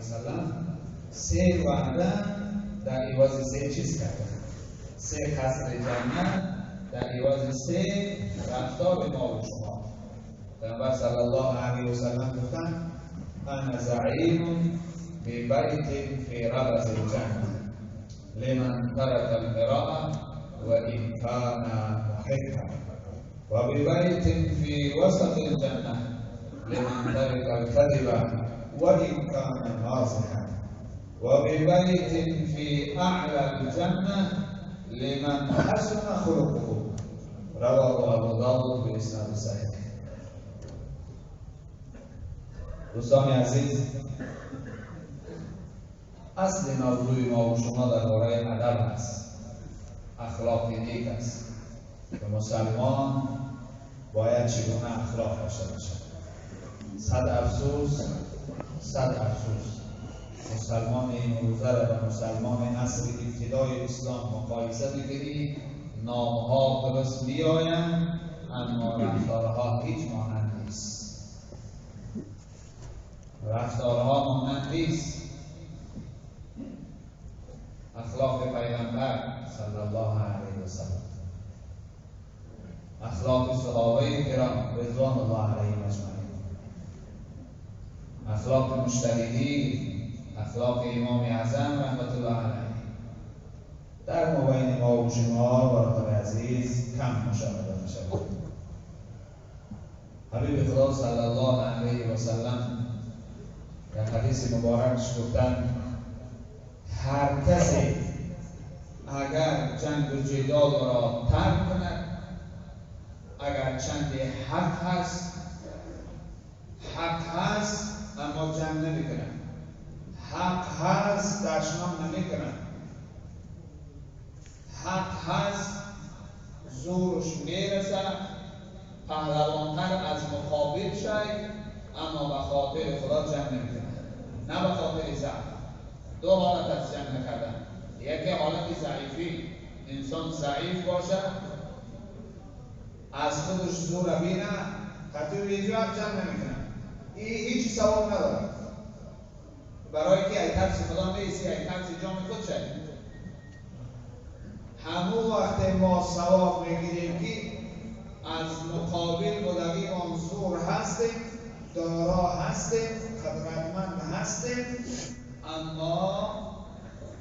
وسلم سه وعده در عوض سه چیز کرده، سه قصر جنت در عوض سه رفتار ما و شما. پیامبر صلی الله علیه و سلم گفتند انا زعیم ببیت فی ربض الجنه لمن ترک المراء و ان کان محقا و ببیت فی وسط الجنه لمن ترک الكذب و ان کان مازحا و ببیت فی اعلی الجنه لمن حسن خلقه. رواه ابو داود باسناد صحیح. دوستان عزیز، اصل موضوع ما و شما درباره ادب است، اخلاق نیک است که مسلمان باید چگونه اخلاق داشته باشد. صد افسوس، صد افسوس مسلمان امروزه را با مسلمان عصر ابتدای اسلام مقایسه بگیری، نامها درست میآیند اما رفتارها هیچ مانند نیست. رفتارها مانند نیست. اخلاق پیغمبر صلی الله علیه و سلم، اخلاق صحابه کرام رضوان الله علیهم اجمعین، اخلاق مجتهدین، اخلاق امام اعظم رحمت الله علیه در مابین ما و شما برادر عزیز کم مشاهده می‌شود. حبیب خدا صلی الله علیه و سلم در حدیث مبارکش گفتند هر کسی اگر جنگ و جدال را ترک کند، اگر چند حق هست، حق هست اما جنگ نمی‌کند، حق هست دشنام نمی‌کند، حق هست زورش میرسه، پهلوانتر از مقابل شد اما به خاطر خدا جنگ نمی‌کند، نه به خاطر ضعف. دو حالت از جنگ نکردن، یکی حالت ضعیفی، انسان ضعیف باشه از خودش زور بینه حتی هیچ وقت جنگ نمی‌کنه، این هیچ ثواب نداره، برای که ای ترس خدا نیست، ای ترس جان خود شد. همون وقت ما ثواب میگیریم که از مقابل بودگی آن زور هستیم، دارا هستیم، قدرتمند هستیم، اما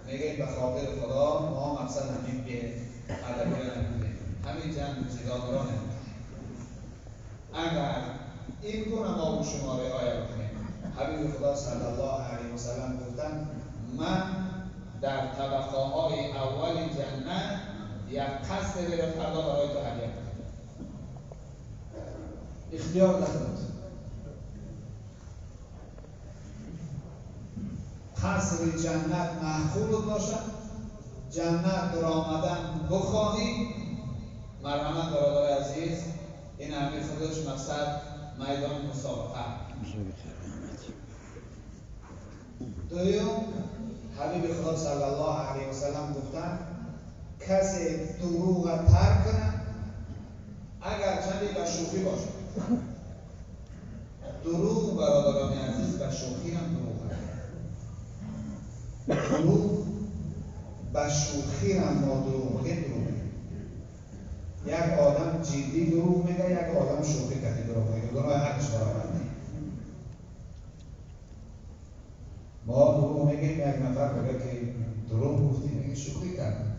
میگیم به خاطر خدا ما مقصد همین به ادبی را نمی‌کنیم، همین جنگ و جدال را نمی‌کنیم. اگر این گونه ما و شما رعایت کنیم، حبیب خدا صلی الله علیه و سلم گفتند من در طبقه های اول جنت یک قصر را فردا برای تو هدیه کنم. اختیار دارد. قصر جنت معقول باشد، جنت در آمدن بخواهی، مرحمت برادر عزیز، این همه خودش مقصد میدان مسابقه. دوم، حبیب خدا صلی الله علیه و سلم گفتند کسی دروغ ترک کنه اگر چندی به شوخی باشه. دروغ برادران عزیز به شوخی هم دروغ هست. دروغ به شوخی هم ما دروغ میگه دروغ. یک آدم جدی دروغ میگه، یک آدم شوخی کتی دروغ میگه، گناه حقش برابر نیست. ما دروغ میگیم، یک نفر میگه که دروغ گفتی، میگه شوخی کردم.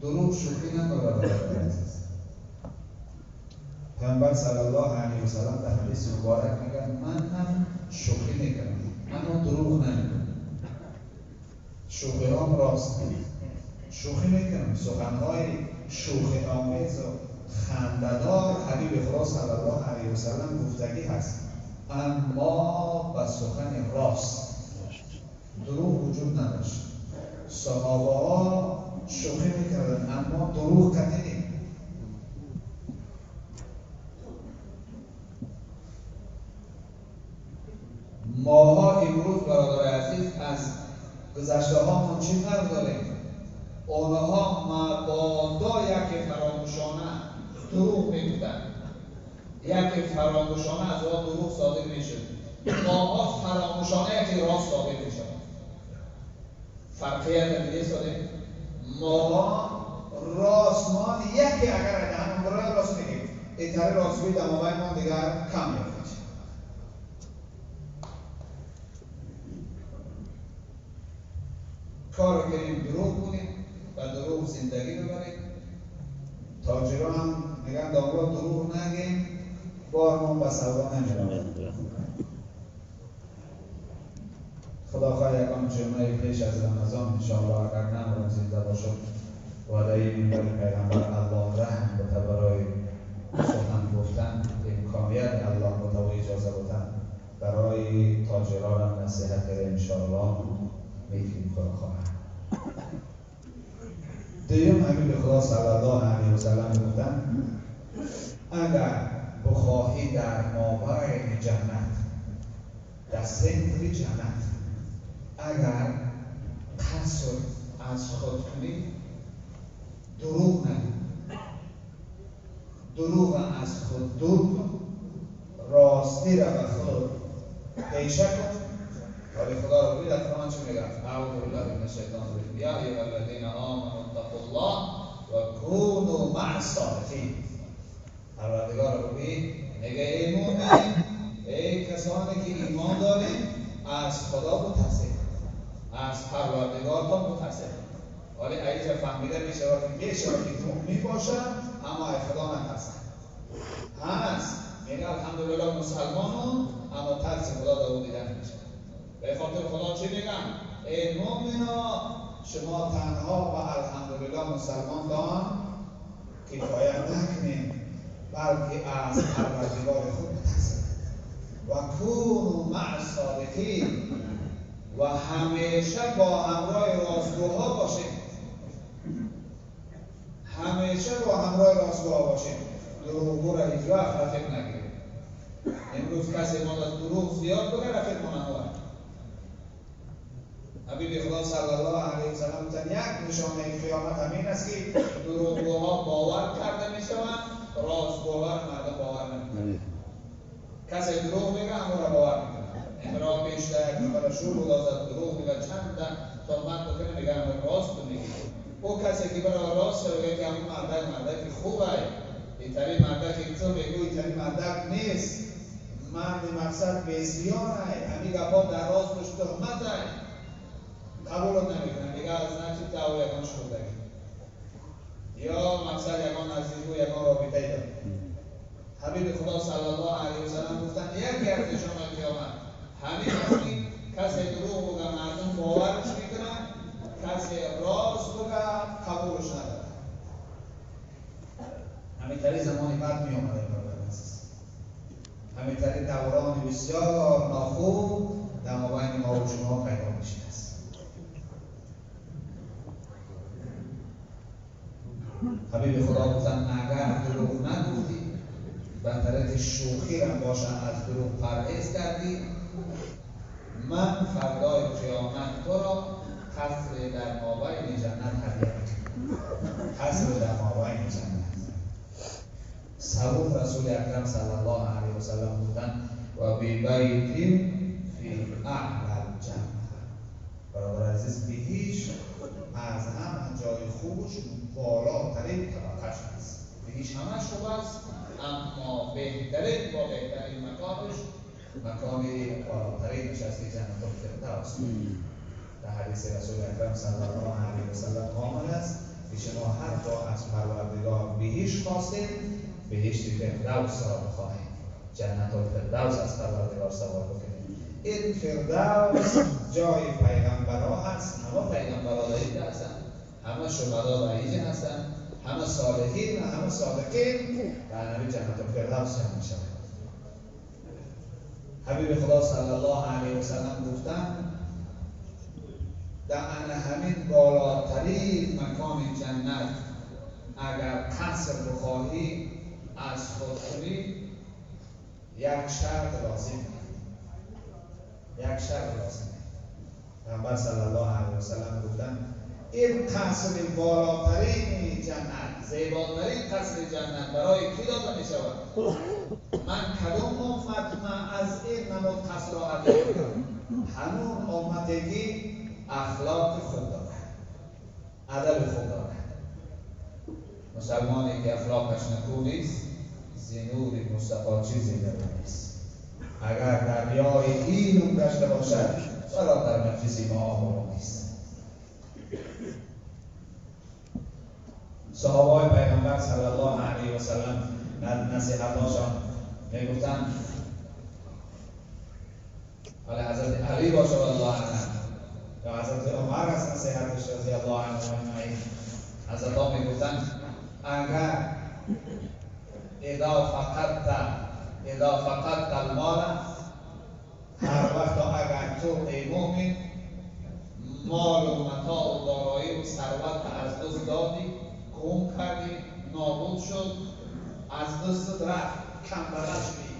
دروغ شوخی نداره برادر عزیز. پیامبر صلی الله علیه و سلم در حدیث مبارک میگه من هم شوخی میکنم اما دروغ نمیگم. شوخی هم راست شوخی میکنم، سخنهای شوخی آمیز و خنده‌دار حبیب خدا صلی الله علیه و سلم گفتگی هست، اما به سخن راست، دروغ وجود نداشت. صحابه ها شوخی میکردن اما دروغ قطعی. ماها امروز برادر عزیز از گذشته ها چی فرق داریم؟ آنها مبادا یک فراموشانه دروغ میگفتن، یکی فراموشانه از راه دروغ صادر میشد. ماها فراموشانه یکی راست صادر میشد. فرقیت دیگه صادر. ماها راست ما یکی اگر دهن برای راست میگیم ایتری راستگویی در مابین ما دیگر کم میافت. کار کنیم دروغ کنیم و دروغ زندگی ببریم. تاجران هم میگن داملا دروغ نگیم بار ما به سودا نمیرم. خدا خواه یکان جمعه پیش از رمضان انشاءالله اگر نمرم زنده باشم وعده منبر پیغمبر الله رحم بته برای سخن گفتن امکانیت الله بته و اجازه بته برای تاجران نصیحت کرده انشاءالله میتونیم خدا خواهد. دوم حبیب خدا صلی الله علیه و سلم گفتن اگر بخواهی در مابین جنت، در سنتر جنت اگر قصر از خود کنی دروغ نگو، دروغ از خود دور کن، راستی را به خود پیشه کن. ولی خدا رو ببین در قرآن چی میگه؟ اعوذ بالله من الشیطان الرجیم یا ایها الذین آمنوا اتقوا الله و کونوا مع الصادقین. پروردگار رو ببین میگه ای مؤمن، ای کسانی که ایمان دارین از خدا مترسید، از پروردگارتان مترسید. ولی اینجا فهمیده میشه که مؤمن باشه اما از خدا نترسد. هست میگه الحمدلله مسلمانم اما ترس خدا در او دیده نمیشه. به خاطر خدا چی میگم؟ ای مؤمنا شما تنها و الحمدلله مسلمان دان کفایت نکنید بلکه از پروردگار خود بترسید و کونوا مع الصادقین و همیشه با همراه راستگوها باشید. همیشه با همراه راستگوها باشید. دروغگو را هیچ وقت رفیق نگیرید. امروز کسی ما از دروغ زیاد بگه رفیق ما نموه. حبیب خدا صلی الله علیه و سلم گفتن یک نشانه قیامت همین است که دروغگوها باور کرده میشوند، راستگوها را مردم باور نمیکنند. کسی دروغ میگه همون را باور میکنه. امرا پیش در یک نفر شور بودازد دروغ میگه چند تهمت بکنه میگه همون راست میگه. او کسی که برای راست میگه که همون مردک خوبه، اینطوری مردک تو میگو اینطوری مردک نیست، مرد مقصد بسیاره، همین گپا در راست بش تهمت قبول نمیکنه. میگه از نچی تا او یکان شده یا مقصد یکان نزدیک و یکان رابطه داره. حبیب خدا صلی الله علیه و سلم گفتن یکی از نشانه قیامت همین است که کسی دروغ بگه مردم باورش میکنن، کسی راست بگه قبولش نداره. همینطوری زمانی بعد می آمده همینطوری دوران بسیار ناخوب در مابین ما و شما پیدا میشه است. حبیب خدا گفتن اگر دروغ نگفتی به طریق شوخی را باشه از دروغ پرهیز کردی، من فردای قیامت تو را قصر در مابین جنت هدیه میکنم. قصر در مابین جنت. سوم رسول اکرم صلی الله علیه و سلم گفتن و بیت فی اعلی الجنه. برادر عزیز بهش از همه جای خوبش بالاترین طبقه‌اش است. بهش همش خوب است اما بهترین با بهترین مکانش مکان بالاترینش است که جنت الفردوس. در حدیث رسول اکرم صلی الله علیه و سلم آمده است که شما هرگاه از پروردگار بهش خواستید بهشت فردوس را بخواهید، جنت الفردوس از پروردگار سوال بکنید. این فردوس جای پیغمبرها هست، همه پیغمبرها در اینجا هستند، همه شهدا در اینجا هستند، همه صالحین و همه صادقین در نبی جنت الفردوس جمع می‌شوند. حبیب خدا صلی الله علیه و سلم گفتن در همین بالاترین مکان جنت اگر قصر بخواهی از خود کنی یک شرط لازم، یک شرط لازم. پیامبر صلی الله علیه و سلم گفتن این قصر بالاترین جنت، زیباترین قصر جنت برای کی داده می شود؟ من کدام امت من از این نمود قصر را عطا کنم؟ همون امتی اخلاق خوب دارد، ادب خوب دارد. مسلمانی که اخلاقش نکو نیست، زنور مصطفی چیزی در نیست. اگر دریای علم داشته باشد، چرا در مجلس ما آبرو نیست؟ صحابه پیامبر صلی الله علیه و سلم نصیحت‌هاشان میگفتند، حالا حضرت علی باشه الله عنه یا حضرت عمر از نصیحتش رضی الله عنه اجمعین، حضرت ها میگفتند اگر اذا فقدت المال، هر وقت اگر تو ای مؤمن مال و متاع و دارایی و ثروت از دست دادی، گم کردی، نابود شد، از دستت رفت، کم بغل شدی،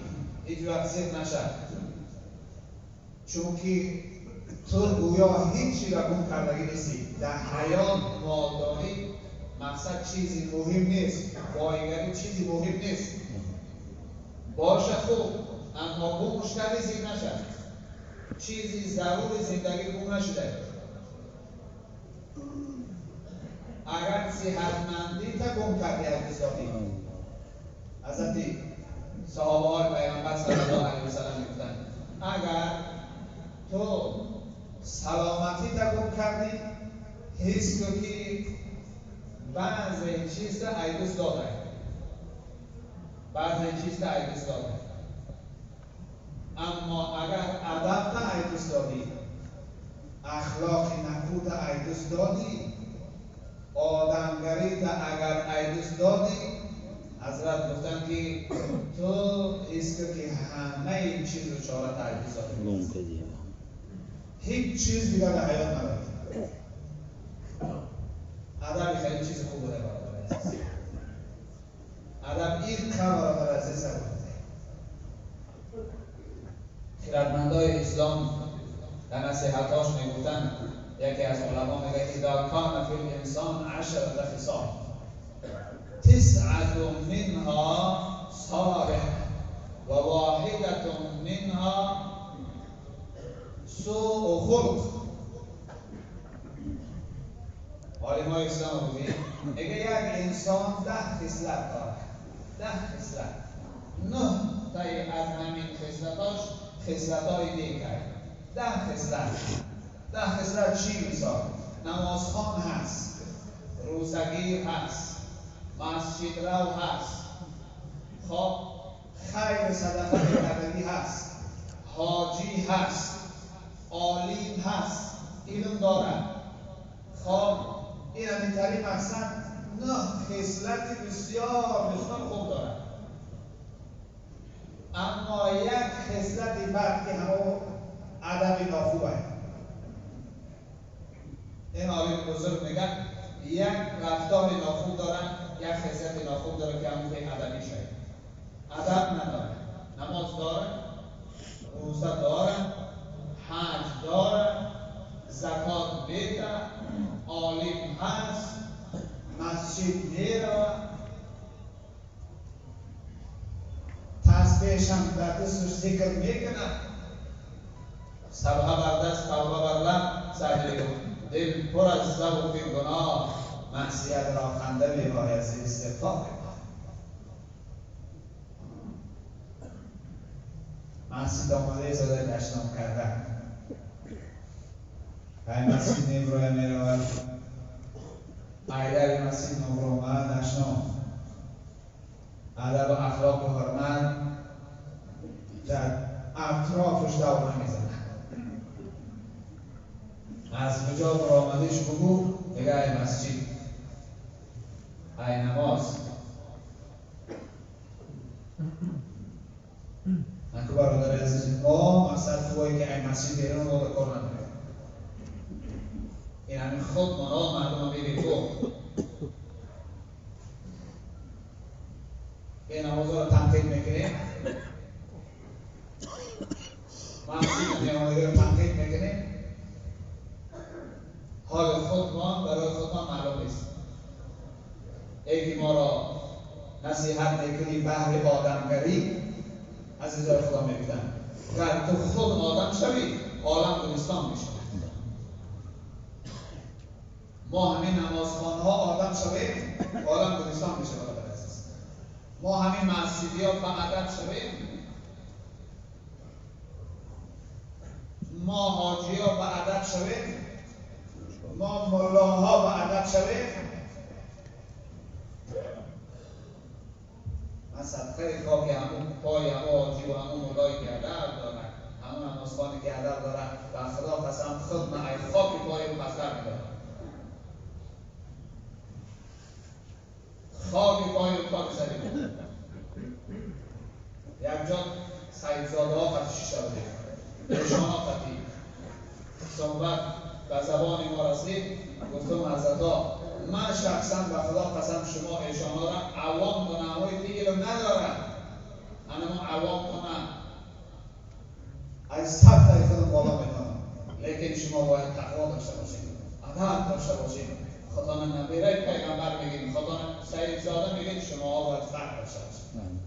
هیچ وقت زیر نشد، چون که تو گویا هیچی را گم کردگی نیستی. در حیات مالداری مقصد چیزی مهم نیست، بایگری چیزی مهم نیست، باشه خوب، اما گمش کردی زیر نشد، چیزی ضرور زندگی گم نشده. اگر صحتمندی تا گم کردی از دست دادی، حضرت صحابه های پیامبر صلی الله علیه و سلم میگفتند اگر تو سلامتی تا گم کردی، حس کن که بعضی چیز تا از دست داده، بعضی چیز تا از دست داده. اما اگر ادب تا از دست دادی، اخلاق نکو تا از دست دادی، آدمگری تا اگر از دست دادی، حضرت گفتن که تو حس کن که همه این چیز رو چاره تا از دست دادی، هیچ چیز دیگر در حیات نداری. ادب خیلی چیز خوب بوده برادر عزیز، ادب این برادر عزیز بوده. خردمندای اسلام در نصیحتاش میگفتن، یکی از علما میگه اذا کان فی الانسان 10 خصال 9 منها صالح و واحدة منها سوء خلق. عالمای اسلام ببین میگه یک انسان 10 خصلت داره، 10 خصلت، 9 تای از همین خصلتاش خصلتای نیکه. 10 خصلت، 10 خصلت چی؟ مثال نمازخوان هست، روزگیر هست، مسجد رو هست، خب خیر صدقه کردگی هست، حاجی هست، عالم هست، علم داره. خب این همینطوری مقصد 9 خصلت بسیار بسیار خوب داره، اما یک خصلت بد که همون ادب ناخوبه. این عالم بزرگ میگن یک رفتار ناخوب دارن، یک خصلت ناخوب داره که همون ادبی شده، ادب نداره، نماز داره، روزه داره، حج داره، زکات میده، عالم هست، مسجد میره، تسبیحش هم در دستش ذکر میکنه، سبحه بر دست، توبه بر لب، سعدی دل پر از ذوق گناه، معصیت را خنده میباید، استغفار میباید. مسجد آماده زاده دشنام کردن، ای مسجد نمروی میرود، ای در مسجد نمرو آمد دشنام، ادب و اخلاق و حرمت در اطرافش دور نمیزنه. از کجا برآمدش بگو، میگه ای مسجد، ای نماز. من که برادر عزیز ما مقصد خوبه که ای مسجد بیرون ما به کار نداره، این همین خود مانا مردم رو میگه تو این نماز رو تنقید میکنیم، مسجد میامدگی رو تنقید میکنیم، حال خود ما برای نصیحت میکنی بهر آدمگری، عزیزای خدا میگفتن گر تو خود آدم شوی عالم گلستان میشود. ما همین نمازخانه ها آدم شویم عالم گلستان میشه. برادر عزیز، ما همین مسجدی ها به ادب شویم، ما حاجی ها به ادب شویم، ما ملاها به ادب شویم. من صدقه خاک همون پای همون حاجی و همون ملایی که ادب دارن، همون نمازخوانی که ادب دارن، و خدا قسم خود من ای خاک پای اون پسر میدارم، خاک پای اون خاک سری میدارم. یک جا سیدزاده ها قطعی شیشه بودیم، نشان ها قطعی صحبت به زبان ما رسید، گفتم حضرت ها من شخصا به خدا قسم شما ایشان ها را عوام کنم، همه که علم ندارن، انا ما عوام کنم از صد تای خودم بالا میکنم، لیکن شما باید تقوا داشته باشید، ادب داشته باشید. خدا نبیره پیغمبر میگیم، خدا سیدزاده میگیم، شما باید فرق داشته باشید.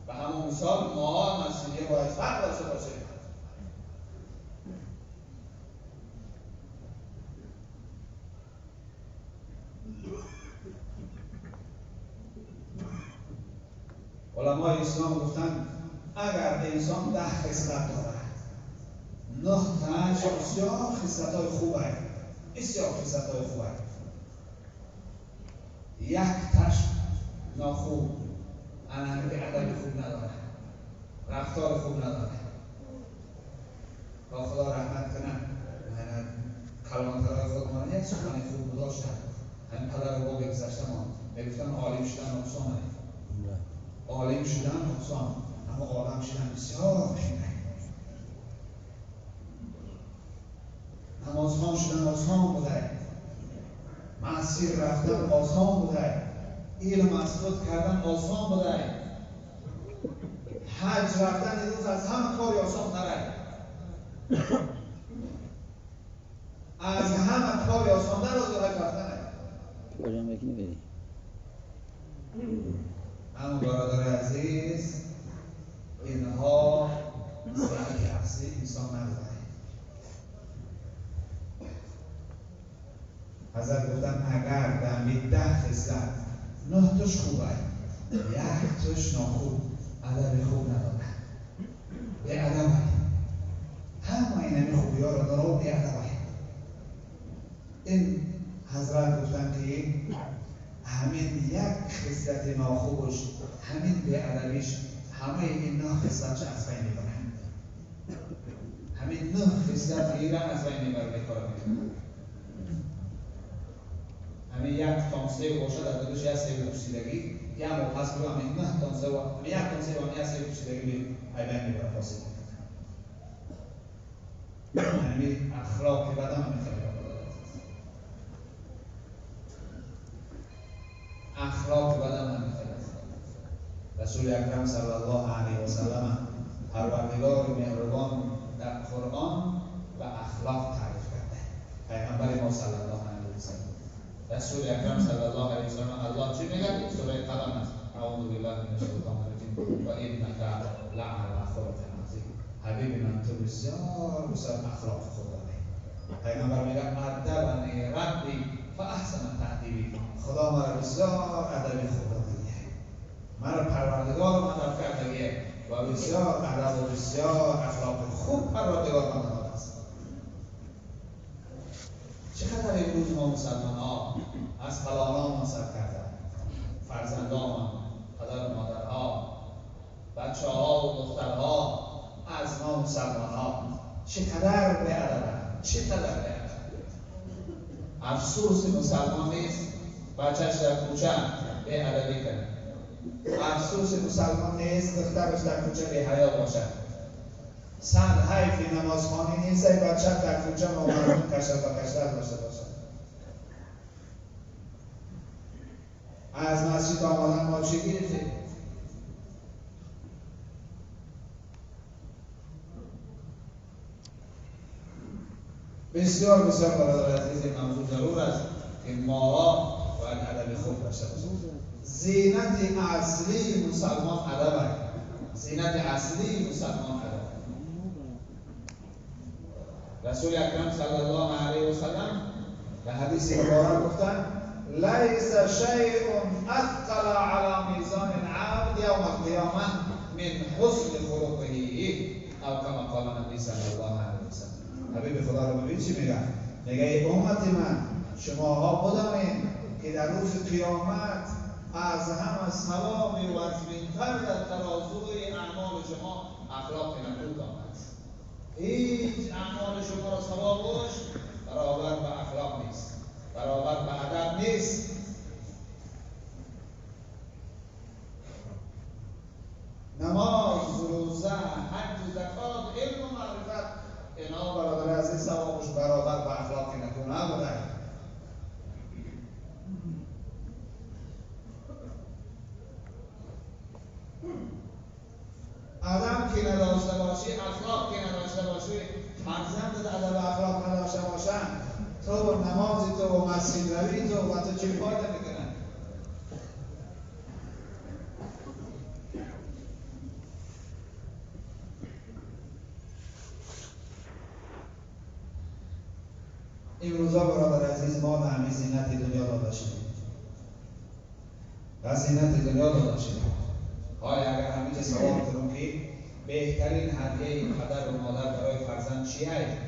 به همون مثال ما مسیحی باید فرق داشته باشیم. علمای اسلام گفتن اگر انسان 10 خصلت دارد، 9 تاش بسیار خصلت‌های خوبه، بسیار خصلت‌های خوبه، یک تاش ناخوب، انانه که ادب خوب نداره، رفتار خوب نداره. با خدا رحمت کنه من کلانترهای خودمان یک سخن خوب داشتن، همین پدر و بابا گذشته ما میگفتن عالم شدن آسانه، عالم شدن آسان، اما عالم شدن بسیار مشکله. نمازخوان شدن آسان بوده، مسیر رفتن آسان بوده، علم از خود کردن آسان بوده، حج رفتن روز از همه کاری آسان تره، از همه کاری آسان تر از حج رفتنه. اما برادر عزیز، اینها زندگی اصلی انسان نداره. حضرت گفتن اگر در 10 خصلت 9 تاش خوبه، 1 تاش ناخوب، ادب خوب نداره، بی ادبه، همه این همه خوبی ها رو داره و بی ادبه. این حضرت گفتن که همین یک خصلت ناخوبش، همین بی ادبیش، همه این 9 خصلتش از بین میبره، همین 9 خصلت ایران از بین میبره. کار میکنه همین یک تان سیب باشه در دلش یک سیب پوسیدگی، یک ماه پس بگو همین 9 تان سیب، همین یک تان سیب، همین یک سیب پوسیدگی بین میبره، فاسد میکنه. همین اخلاق بدن همین خیلی اخلاق بدن همین خیلی. رسول اکرم صلی الله علیه و سلم پروردگار مهربان در قرآن و اخلاق تعریف کرده. پیغمبر ما صلی الله علیه و سلم، رسول اکرم صلی الله علیه و سلم، الله چی میگه؟ سوره قلم است. اعوذ بالله من الشیطان الرجیم و انک لعلی خلق عظیم. حبیب من تو بسیار بسیار اخلاق خوب داری. پیغمبر میگه ادبنی ربی فاحسن تأدیبی، خدا مرا بسیار ادب خوب داده، مرا پروردگار ادب کرده و بسیار ادب و بسیار اخلاق خوب پروردگار من داده است. چقدر امروز ما مسلمان ها از کلانان سر کردن، فرزندان، پدر و مادرها، بچه ها و دخترها، از ما مسلمان ها چقدر به ادب، چقدر به ادب. افسوس مسلمان نیست بچهش در کوچه به ادبی کنه، افسوس مسلمان نیست دخترش در کوچه به حیا باشد. صد حیف نمازخوانی نیست ای بچه در کوچه مامانتون کشد و کشتر داشته باشد. از مسجد آمدن ما چی گرفتیم؟ بسیار بسیار برادر عزیز، این موضوع ضرور است که ما باید ادب خوب داشته باشه. زینت اصلی مسلمان ادب است. زینت اصلی مسلمان ادب. رسول اکرم صلی الله علیه و سلم در حدیث مبارک گفتند لیس شیء اثقل علی میزان العبد یوم القیامه من حسن خلقه او کما قال النبی صلی الله علیه و سلم. حبیب خدا رو ببین چی میگه؟ میگه ای امت من، شماها بدانید که در روز قیامت از همه ثواب وزن‌تر در ترازوی اعمال شما اخلاق نکوتان است. هیچ اعمال شما را ثوابش برابر به اخلاق نیست، برابر به ادب نیست. نماز، روزه، حج، زکات، علم و معرفت، اینا برادر عزیز ثوابش برابر به اخلاق نکو نبوده. ادب که نداشته باشی، اخلاق که نداشته باشی، فرزند ادب و اخلاق نداشته باشن، تو و نماز تو و مسجد روی تو و تو چه فایده میکنن؟ این روزا برادر عزیز ما به همه زینت دنیا داده شدیم، و زینت دنیا داده شدیم. حالا اگر همینجا سوال کنم که بهترین هدیه پدر و مادر برای فرزند چیه؟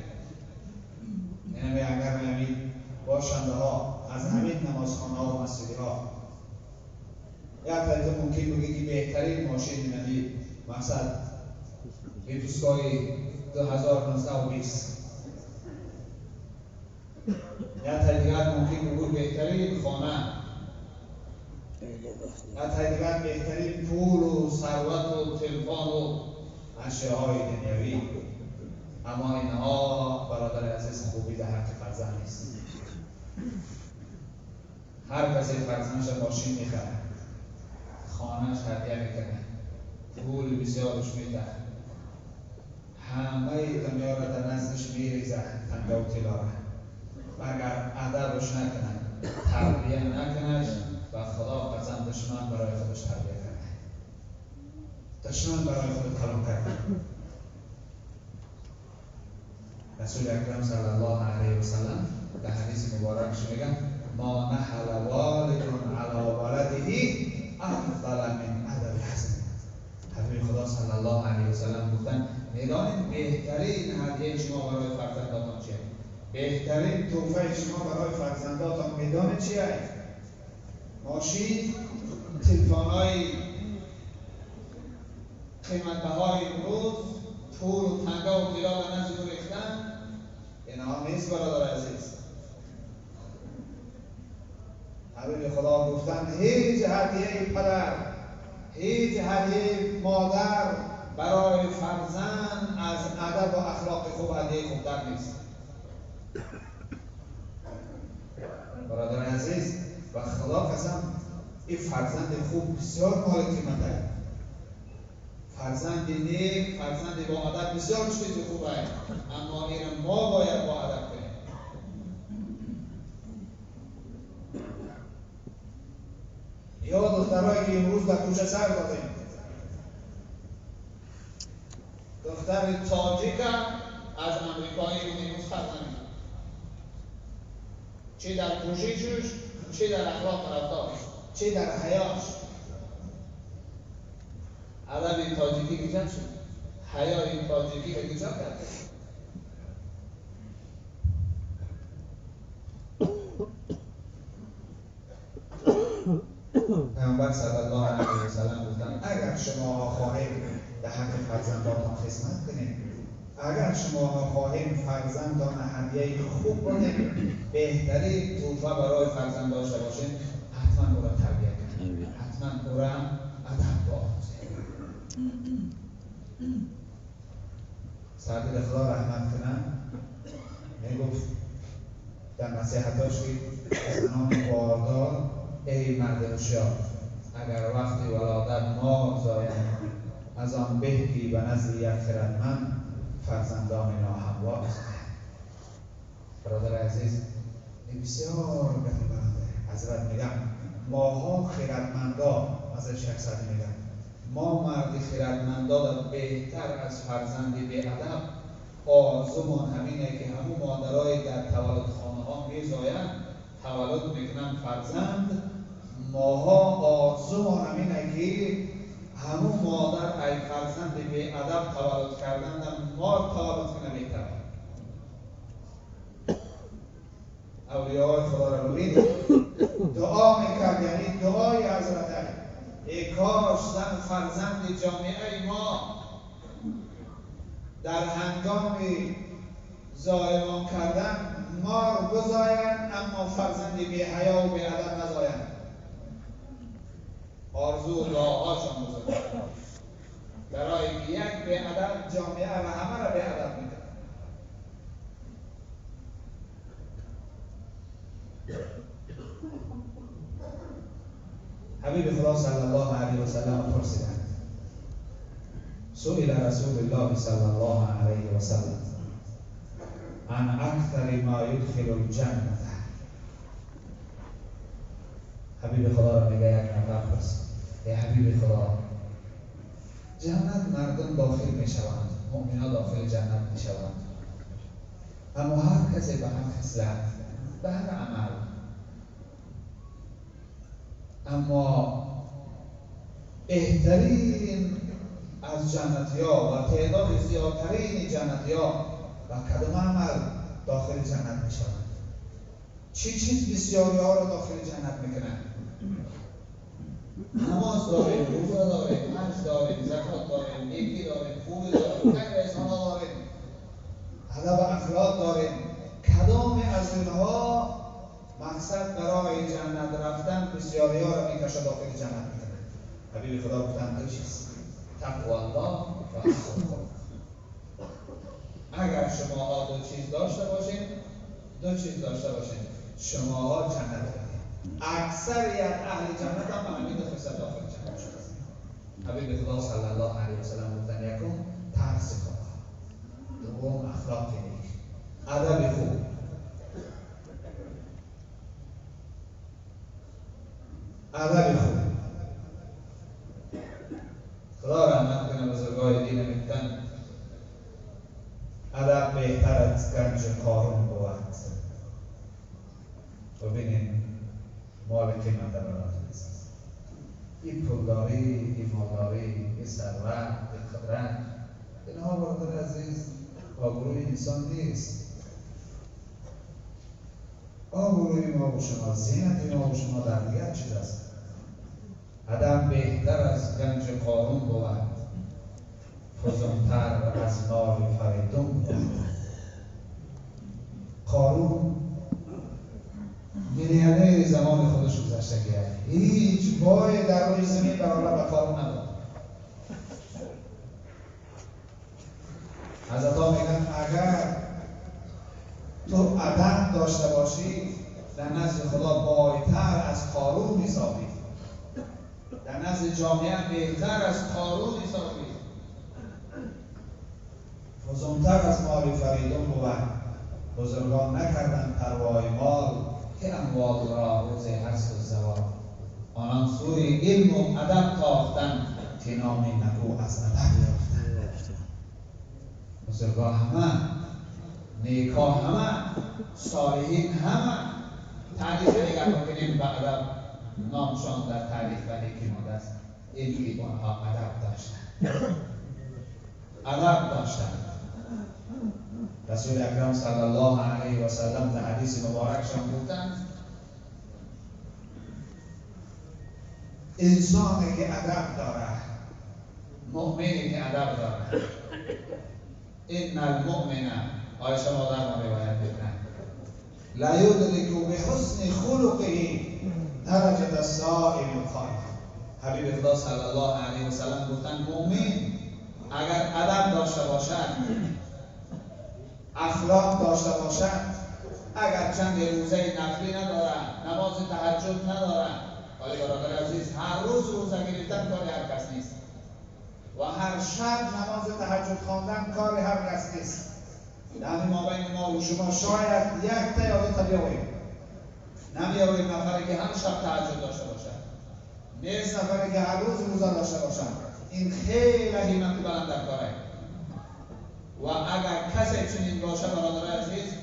یعنی اگر همین باشنده ها از همین نمازخانه ها و مسجدی ها یک طریقه ممکن بگه که بهترین ماشین نمی مقصد ریپوسکای 2019 یک طریقه ممکن بگه بهترین خانه، و بهترین پول و ثروت و تلفن و اشیاهای دنیوی. اما اینها برادر عزیز خوبی در حق فرزند نیست. هر کسی فرزندش ماشین میخره، خانهش هدیه میکنه، پول بسیارش میده، همه دنیا را در نزدش میریزه، تنگه و طلا را. اگر ادبش نکنه، تربیه نکنش، و خدا قسم دشمن برای خودش تربیه کرده، دشمن برای خود کلام کرده. رسول اکرم صلی الله علیه و سلم در حدیث مبارکش میگن ما نحل والد علی ولده افضل من ادب حسن. حبیب خدا صلی الله علیه و سلم گفتن میدانید بهترین هدیه شما برای فرزنداتان چیه؟ بهترین تحفه شما برای فرزنداتان میدانید چیه؟ ماشین، تلفن‌های قیمت‌بهای امروز، پول و تنگه و طلا به نزد او ریختن، اینها نیست برادر عزیز. حبیب خدا گفتن هیچ هدیه پدر، هیچ هدیه مادر برای فرزند از ادب و اخلاق خوب هدیه خوبتر نیست. برادر عزیز و خدا قسم این فرزند خوب بسیار مال قیمت است. فرزند نیک، فرزند با ادب بسیار چیز خوب است، اما این ما باید با ادب کنیم. یا دخترایی که امروز در کوچه سر دادیم، دختر تاجیک از امریکایی امروز فرق نمی‌کنه، چه در پوششش، چه در اخلاق رفتارش، چه در حیاش. ادب تاجیکی کجا شد؟ حیای تاجیکی به کجا کرده؟ پیامبر صلی الله علیه و سلم گفتند اگر شما خواهید در حق فرزندانتان خدمت کنید، اگر شما خواهید فرزندان هدیه خوب بدید، بهترین تحفه برای فرزند داشته باشید، حتما او را تربیت کنید، حتما او را ادب بیاموزید. سعدی خدا رحمت کنه میگفت در نصیحتاش که زنان باردار، ای مرد هوشیار، اگر وقتی ولادت مار زاید، از آن به که به نزد یک خردمند فرزندان ناهموار زاید. برادر عزیز، این بسیار گپ برادر. حضرت میگن ماها خیرتمندا، مثلا شیخ سعدی میگن ما مرد خیرتمندا بهتر از فرزند بی‌ادب. آرزومان همینه که همون مادرای در تولد خانه ها میزایند، تولد میکنن فرزند. ماها آرزومان همینه که همون مادر ای فرزند بی‌ادب تولد کردن ما تولد کنه بهتر. اولیاء خدا را ببینید دعا میکرد، یعنی دعای حضرت علی، ای کاش زن فرزند جامعه ما در هنگام زایمان کردن مار بزایند، اما فرزند بی حیا و بی ادب نزایند. آرزو و دعاهاشان بزرگ برای یک بی ادب جامعه و همه را بی ادب میکنه. حبیب خدا صلی الله علیه و سلم پرسیدند، سئل رسول الله صلی الله علیه و سلم عن اکثر ما یدخل الجنة. حبیب خدا را میگه یک نفر پرسید، ای حبیب خدا، جنت مردم داخل میشوند، مؤمنان داخل جنت میشوند، اما هر کسی به هر خصلت، به هر عمل، اما بهترین از جنتی ها و تعداد زیادترین جنتی ها و کدام عمل داخل جنت می شوند؟ چی چیز بسیاری ها را داخل جنت میکنند؟ نماز داریم، روزه داریم، حج داریم، زکات داریم، نیکی داریم، خوبی داریم، خیر احسان داریم، ادب و اخلاق داریم. کدام از اینها مقصد برای جنت رفتن بسیاری ها را میکشه داخل جنت میکنند؟ حبیب خدا گفتند دو چیز: تقوی الله و حسن خلق. اگر شماها دو چیز داشته باشین، دو چیز داشته باشین، شماها جنت میرید. اکثریت اهل جنت هم به همین دو خصلت داخل جنت شد. حبیب خدا صلی الله علیه و سلم گفتن یکم ترس خدا، دوم اخلاق نیک، ادب خوب. ادب خوب. خدا رحمت کنه بزرگای دین میگفتن ادب بهتر از گنج قارون بود. ببینیم مال قیمت براتون است. این پولداری، این مالداری، این ثروت، این قدرت، اینها برادر عزیز آبروی انسان نیست. آبروی ما و شما، زینت ما و شما در دیگر چیز است. ادب بهتر از گنج قارون بود، فزونتر از مال فریدون بود. قارون میلیونر زمان خودش گذشته کرد، هیچ بای در روی زمین برابر به قارون نداد. حضرت ها میگن اگر تو ادب داشته باشی در نزد خدا بایتر از قارون حسابی، در نزد جامعه بهتر از قارون حسابی، فزونتر از مال فریدون بود. بزرگان نکردند پروای مال، که اموال را روز هست و زوال. آنان سوی علم و ادب تاختند، که نام نکو از ادب یافتند. بزرگان همه، نیکا همه، صالحین همه، تعریف نگاه کنیم به ادب نامشان در تاریخ و نیکی مانده است. این که آنها ادب داشتند، ادب داشتند. رسول اکرم صلی الله علیه و سلم در حدیث مبارکشان گفتند انسانی که ادب دارد، مؤمنی که ادب دارد، ان المؤمن، عایشه مادر ما روایت میکنند، لا یدرک بحسن خلقه درجة الصائم القائم. حبیب خدا صلی الله علیه و سلم گفتند مؤمن اگر ادب داشته باشد، اخلاق داشته باشد، اگر چند روزه نفلی ندارد، نماز تهجد ندارد، ولی برادر عزیز هر روز روزه گرفتن کار هر کس نیست و هر شب نماز تهجد خواندن کار هر کس نیست. در ما بین ما و شما شاید یک تا یا دو تا بیاییم. نمی‌آوریم نفری که هر شب تهجد داشته باشد، نیست نفری که هر روز روزه داشته باشد. این خیلی همت بلند در کاره. و اگر کسی چنین باشه برادرای عزیز،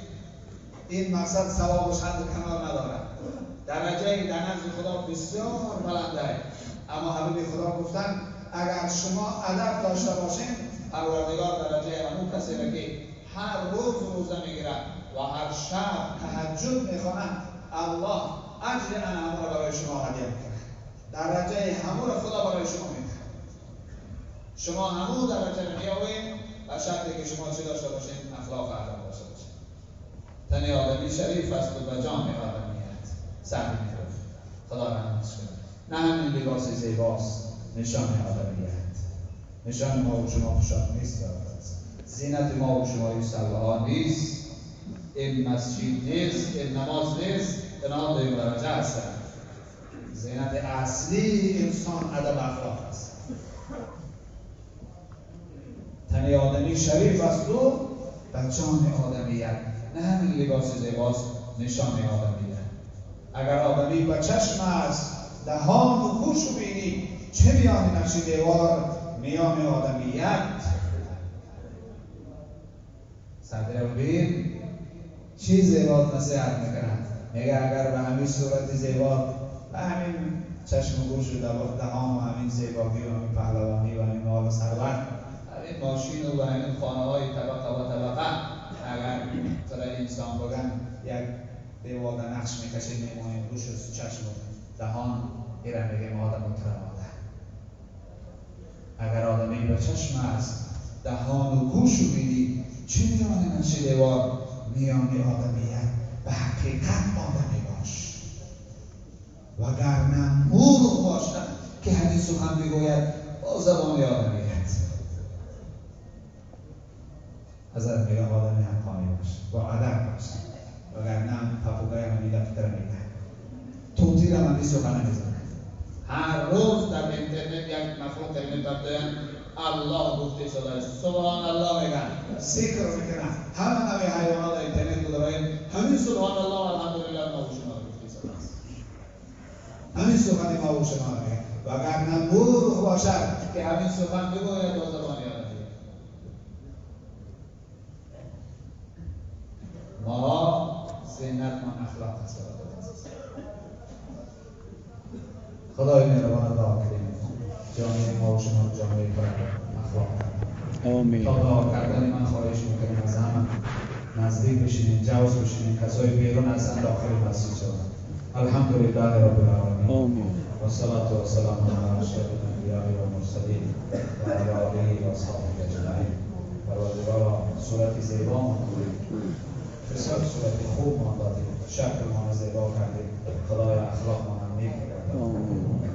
این مقصد ثوابش حد کنار ندارد، درجه در نزد خدا بسیار بلنده. اما حبیب خدا گفتن اگر شما ادب داشته باشین، پروردگار درجه همون کسی را که هر روز روزه میگیرد و هر شب تهجد میخواند، الله اجر همون را برای شما هدیه میکنه. درجه همون را خدا برای شما میده. شما همون درجه را میآورین و شرطی که شما چی داشته باشین؟ اخلاق ادب داشته باشین. تن آدمی شریف است و به جان آدمیت. سعدی میگفت خدا رحمتش کنه. نه همین لباس زیباست نشان آدمیت، نشان ما و شما پوشاک نیست، زینت ما و شما این سلوه نیست، این مسجد نیست، این نماز نیست، اینها دویم درجه هستند. زینت اصلی انسان ادب اخلاق است. تن آدمی شریف است و به جان آدمیت، نه همین لباس زیباست نشان آدمیت. اگر آدمی به چشم است دهان و گوش و بینی، چه میان نقش دیوار میان آدمیت. صدر بین چی زیبات نصیحت میکنند؟ میگه اگر به همین صورت زیبات، به همین چشم و گوش و دهان و همین زیبایی و همین پهلوانی و همین مال و ثروت، همین ماشین و همین خانه های طبقه و طبقه، اگر تر انسان بگن یک دیوار نقش میکشه میمانیم گوش و چشم و دهان، ایره میگیم آدم و ترماده. اگر آدمی به چشم است دهان و گوش و بینی، چه میان نقش دیوار میان آدمیت؟ به حقیقت آدمی باش، وگرنه مرغ باشد که همین سخن بگوید با زبان آدمیت. حضرت میگه آدمی حقانی باش، با ادب باش، وگرنه پاپوگای همی دفتر میگه، طوطی را همی سخن میزنه. هر روز در اینترنت یک مخلوق میپرتویند الله گفته شده است، سبحان الله میگن، ذکر میکنن، همه نوع حیوانات در اینترنت گذارن، همین سبحان الله الحمدلله ما و شما گفته شده است، همین سخن ما و شما میگن. وگرنه مرغ باشد که همین سخن بگوید با زبان آدمی. ما زینت ما اخلاق است. خدای مهربان دعا کنیم جامعه ما و شما جامعه پر اخلاق. آمین. تا دعا کردن من خواهش میکنیم از همه نزدیک بشینین، جوز بشینین، کسای بیرون هستن داخل مسجد شوند. الحمدلله رب العالمین. آمین. و صلات و سلام علی اشرف الانبیاء و المرسلین و علی آله و اصحابه اجمعین. پروردگارا صورت زیبا ما بسیار صورت خوب ما دادیم، شکل ما زیبا کردیم، خدای اخلاق ما هم نیک کردیم.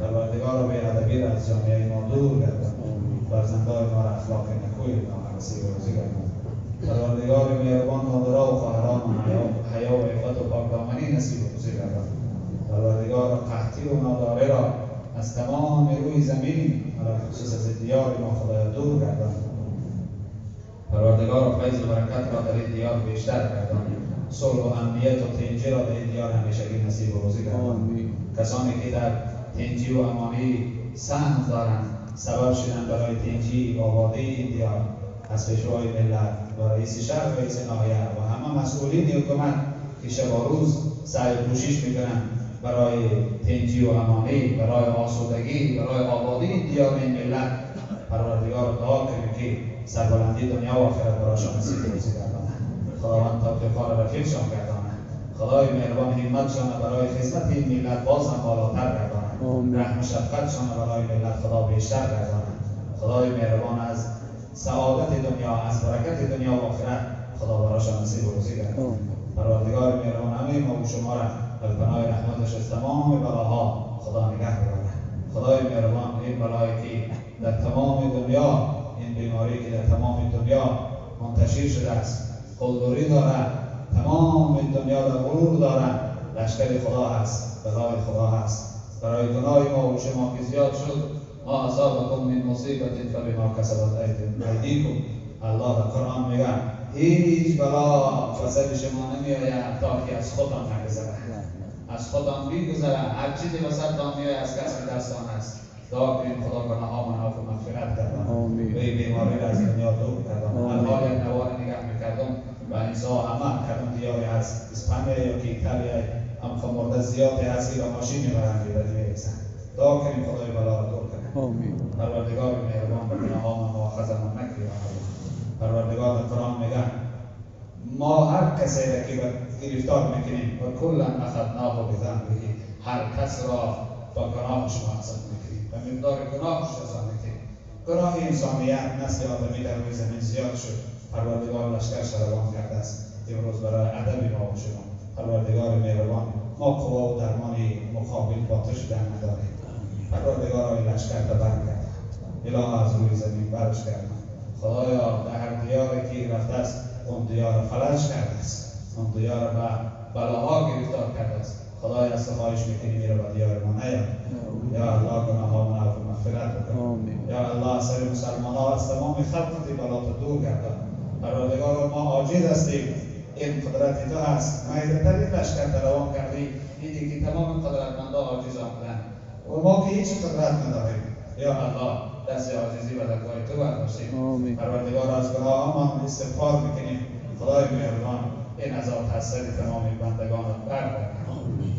پروردگارا بی ادبی را از جامعه ما دور گردان، فرزندان ما را اخلاق نکوی ما نصیب روزی گردان. پروردگار مهربان مادرها و خواهران ما حیا و عفت و پاکدامنی نصیب روزی گردان. پروردگار قحطی و ناداری را از تمام روی زمین علی خصوص از دیار ما خدای دور گردان. پروردگار فیض و برکت را در این دیار بیشتر گردان، صلح و امنیت و تنجی را در این دیار همیشگی نصیب و روزی گردان. کسانی که در تنجی و امانی سهم دارند، سبب شدن برای تنجی و آبادی این دیار، از پیشوای ملت و رئیس شهر و رئیس ناحیه و همه مسئولین حکومت که شب و روز سعی و کوشش میکنند برای تنجی و امانی، برای آسودگی، برای آبادی این دیار این ملت، پروردگار دعا کنیم که سربلندی دنیا و آخرت برایشان نصیب روزی گرداند. خداوند توفیق رفیقشان گرداند. خدای مهربان همتشان برای خدمت این ملت باز هم بالاتر گرداند. رحم و شفقتشان برای ملت خدا بیشتر گرداند. خدای مهربان از سعادت دنیا، از برکت دنیا و آخرت خدا برایشان نصیب روزی گرداند. پروردگار مهربان همه ما و شما را در پناه رحمتش از تمام بلاها خدا نگه دارد. خدای مهربان این بلایی که در تمام دنیا، این بیماری که در تمام دنیا منتشر شده است، قلدری دارد، تمام دنیا در غرور دارد، لشکر خدا هست، بلای خدا هست. برای گناه ما و شما که زیاد شد، ما اصابکم من مصیبت فبما کسبت ایدیکم. الله در قرآن میگه هیچ بلا به سر شما نمی آید تا که از خودتان نگذرد. از خودتان میگذره، هر چیزی وسطتان میاد از کسب دستان است. دعا کنیم خدا گناهامون عفو و مغفرت کردن، به بیماری را از دنیا دور کردن. الحال یک نوار نگاه میکردم و انسان همه کدام دیاری هست، اسپانیا یا که ایتالیا هم مرده زیادی هست که ماشین میبرند به میرسن. دعا کنیم خدای بلا را دور کنه. آمین. پروردگار مهربان به گناهامون مؤاخذه‌مان نکنی. پروردگار در قرآن میگه ما هر کسی را که گرفتار میکنیم و کلا اخذناه بذنبه، هر کس را با گناهش مؤاخذه میکنیم و مقدار گناهش جزا میکنیم. گناه انسانیت نسل آدمی در روی زمین زیاد شد. پروردگار لشکر شروان کرده است امروز برای ادب ما و شما. پروردگار مهربان، ما قوا و درمان مقابل با تو شدن نداریم. پروردگار های لشکر را بر کرد، اله از روی زمین برش کرد. خدایا در هر دیاری که رفته است اون دیار فلج کرده است، اون دیار به بلاها گرفتار کرده است. خدایا از خواهش میکنیم میره به دیار ما نیاد. یا الله گناهامون عفو و مغفرت بکن. یا الله سر مسلمان ها از تمام خلقت بلات دور گردان. پروردگار ما عاجز هستیم، این قدرت تو هست. مایدترین لشکر روان کردی، دیدی که تمام قدرتمندا عاجز آمدن و ما که هیچ قدرت نداریم. یا الله دست عاجزی به درگاه تو برداشتیم. پروردگار از گناهمان استغفار میکنیم. خدای مهربان این عذاب از سر تمام بندگانت بردار.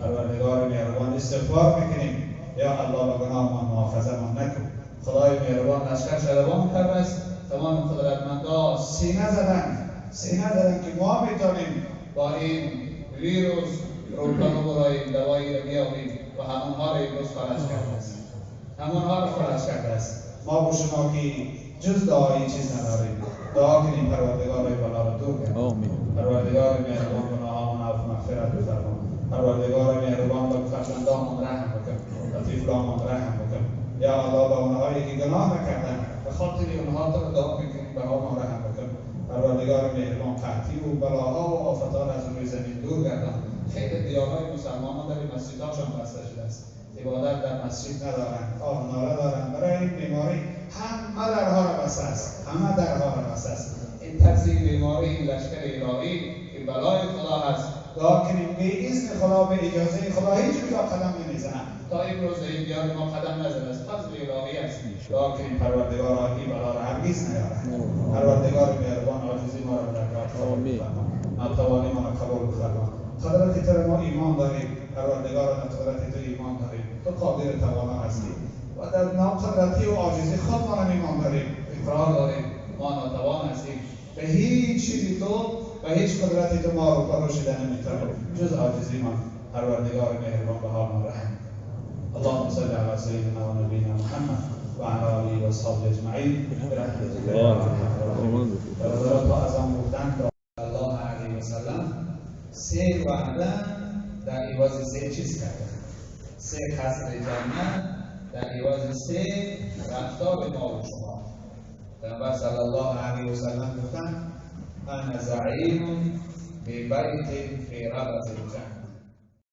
پروردگار مهربان استغفار میکنیم. یا الله به گناهمان مؤاخذه‌مان نکن. خدای مهربان لشکر شروان کرده است، تمام قدرتمندا سینه زدن، سینه زدن که ما میتونیم با این ویروس روبرو براییم، دوایی را بیابیم و همونها را امروز فلج کرده است، همونها را فلج کرده است. ما و شما که جز دعایی چیز نداریم. دعا کنیم پروردگار بلا را دور گردان. پروردگار مهربان گناهامون عفو و مغفرت بفرما. پروردگار مهربان به فرزندانمان رحم بکن، به طفلانمان رحم بکن. یا الله به اونهایی که گناه نکردن به خاطر اونها تو را دعا میکنیم، به ما رحم بکن. پروردگار مهربان قحطی و بلاها و آفت‌ها را از روی زمین دور گردان. خیلی دیارهای مسلمانان در مسجدهاشان بسته شده است، عبادت در مسجد ندارن، آه ناله دارن برای این بیماری. همه درها را بسته است، همه درها را بسته است. این ترس بیماری، این لشکر الهی که بلای خدا هست، دعا کنیم به اذن خدا، به اجازه خدا هیچ جا قدم نمیزنه. تا امروز این دیار ما قدم نزده است، فضل الهی است. دعا کنیم پروردگار این بلا را هرگز نیارد. پروردگار مهربان عاجزی ما را درگاه قبول بفرما، ناتوانی ما را قبول بفرما. قدرت تو ما ایمان داریم پروردگار، در قدرت تو ایمان داریم، تو قادر توانا هستی و در ناقدرتی و عاجزی خود ما ایمان داریم، اقرار داریم ما ناتوان هستیم. به هیچ چیزی تو و هیچ قدرتی تو ما رو پرو شده نمیتونیم جز عاجزی ما. پروردگار مهربان به حال ما رحم. اللهم صل على سيدنا ونبينا محمد وعلى آله وصحبه اجمعین برحمتك یا ارحم الراحمین. برادران تا اذان گفتن الله علیه و سلم سه وعده در عوض سه چیز کرده، سه قصر جنت در عوض سه رفتار ما و شما. پیامبر صلی الله علیه و سلم گفتن انا زعیم ببیت فی ربض الجنه.